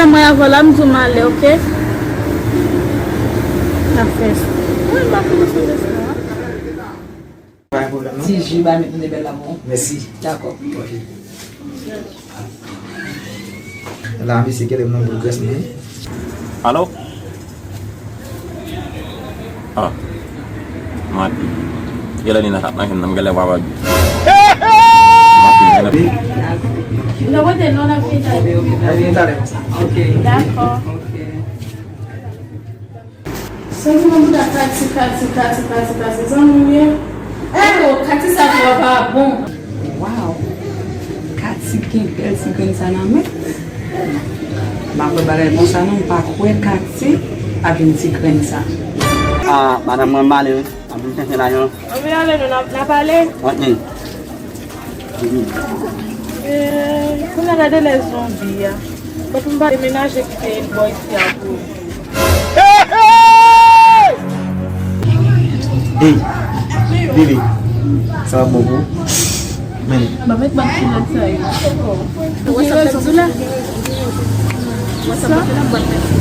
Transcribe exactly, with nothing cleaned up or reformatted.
Mwen avè w la, m di w m ale, oke? N ap fè sa. Mwen pa fini sou leson an. Pa gen pwoblèm, non. Ti ji ba met nou de bèl la pou ou. Mèsi. Dakò. Ok. La, mesye, kele m nan boul grès mwen. Alo? Ah. Mati. Kele li nan kap nan jwenn nan, m genlè pa wè. Mati, genlè. N ap rete non, n ap vin talè. N ap vin talè konsa. Ok. Dakò. Ok. Santi nan bouda Kati, Kati, Kati, Kati, Kati, zanmi m ye. Oh, Kati sa vwa pa bon. Waw. Kati gen bèl ti grenn sa nan men. M pa kwè bagay konsa non, m pa kwè Kati ap vin ti grenn sa. Ah, madanm mwen m ale wi. Ap vin chèche lajan. Ann vin ale non, n ap, n ap ale. Anyen. Eh, kounye a gade lè zonbi a. Fòk m pa demenaje kite bò isi a pou ou. Ey, Vivi, sa ap bon pou ou? Men. Ba met bòt kilòt sa yo. Ou gen rezon tou la. Wè sa pote la bòt mèsi.